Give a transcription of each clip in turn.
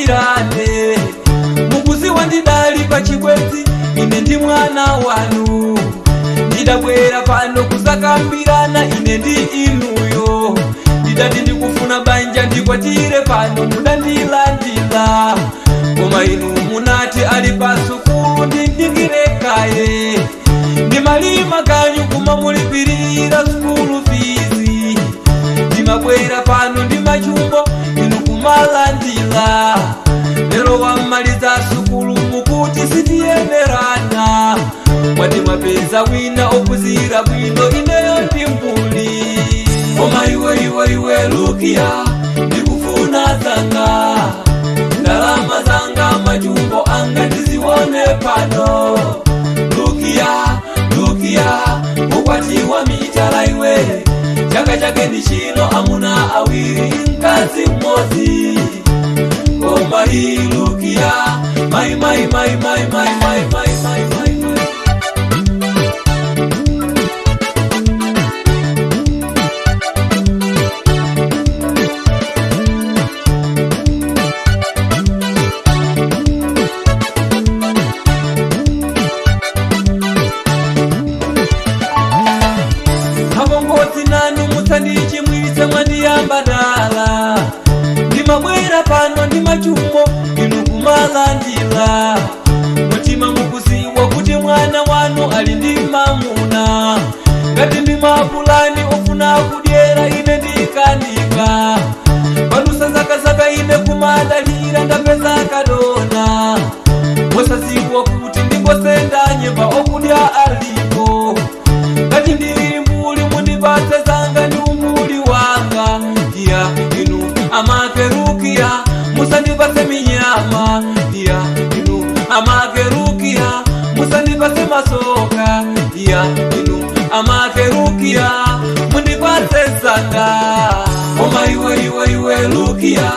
Tisakambirane. Mukuziwa ndidali pa chibwenzi, ine ndi mwana wanu. Ndidabwera pano kuzakambirana ine ndi inuyo. Ndidati ndikufuna banja ndikwatire pano, mudandilandila. Koma inu munati ali pa sukulu, ndidikire kaye. Ndimalima kanyu kumamulipirira sukulu fees. Ndimabwera pano ndi machumbo, inu kumalandila. Lero wamaliza sukulu, mukuti sitiyenerana. Mwati mwapeza wina ophunzira bwino, ineyo ndi mbuli. Koma iwe, iwe, iwe Lukiya, ndikufuna zanga ndalama zanga, machumbo anga ndizione pano. Lukiya, Lukiya, ukwatiwa mitala iwe. Chaka chake ndi chino, amuna awiri, mkazi mmodzi. Koma iyi Lukiya, mai mai mai mai mai mai mai mai mai mai. Apongozi nanu musandichimwitse, mwandiyamba dala. Ndimabwera pano ndi machumbo, inu kumalandila. Mutima mukuziwa kuti mwana wanu ali ndi mamuna. Ngati ndi mapulani ofuna kudyera, ine ndikanika. Padusa zakazaka ine kumadalira ndapeza kadona, musaziwa kuti ndingosenda nyemba, okudya alipo. Ngati ndili mbuli, mundipatse zanga ndi umbuli wanga. Iya inu amakerukiya, musandipatse minyama. Iya inu amakerukiya, musandipatse masoka. Iya inu amakerukiya, mundipatse zanga. Koma iwe, iwe, iwe Lukiya,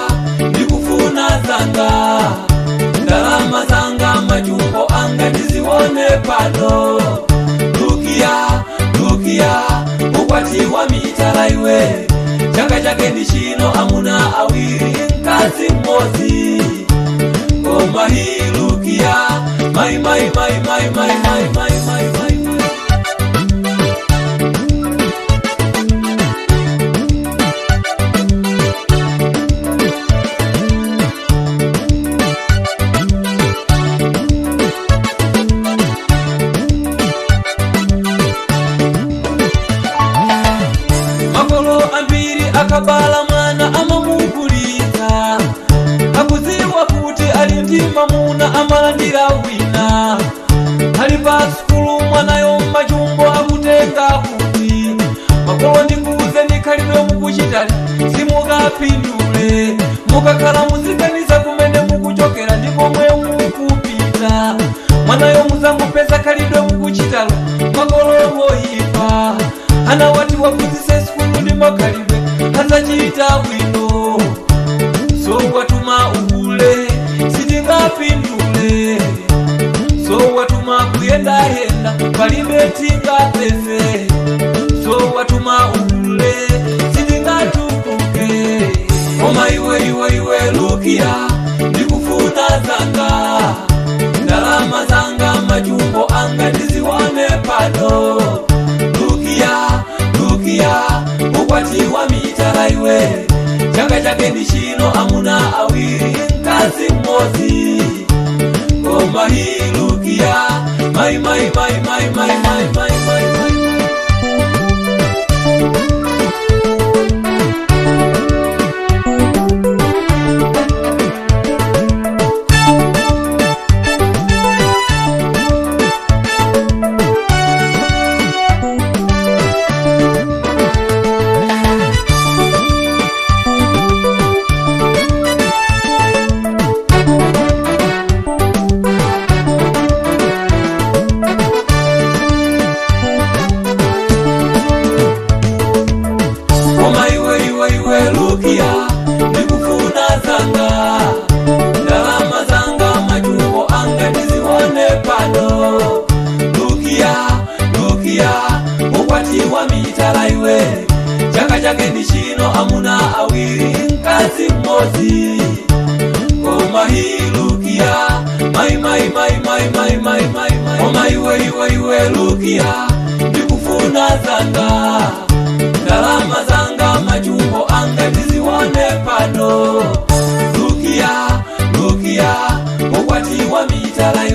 ndikufuna zanga ndalama zanga, machumbo anga ndizione pano. Lukiya, Lukiya, ukwatiwa mitala iwe. Chaka chake ndi chino, amuna awiri, mkazi mmodzi. Koma iyi Lukiya, mai mai mai mai mai mai mai mai mai mai. Makolo ambiri akabala mwana amamugulitsa, akudziwa kuti ali ndi mamuna, amalandira wina. Ali pa sukulu mwanayo, machumbo akutenga kuti? Makolo, ndikuuze, ndikhalidwe mukuchitali simukapindule. Mukakhala muziganiza kumene mukuchokera ndi komwe mukupita. Mwanayo muzamupeza khalidwe mukuchitalo, makolo oyipa. Ana wati waphunzitse sukulu ndi makhalidwe, adzachita bwino. So watuma uhule, sitingapindule. So watuma kuyendayenda, palibe tingapeze. So watuma uhule, sitingatukuke. Koma iwe, iwe, iwe Lukiya, ndikufuna zanga ndalama zanga, machumbo anga ndizione pano. Lukiya, Lukiya, ukwatiwa mitala iwe. Chaka chake ndi chino, amuna awiri, mkazi mmodzi. Koma iyi Lukiya, mai mai mai mai mai mai mai. iwe iwe iwe Lukia, ndikufuna zanga ndalama zanga, majumbo anga ndizione pano. Lukia, Lukia, ukwatiwa mitala.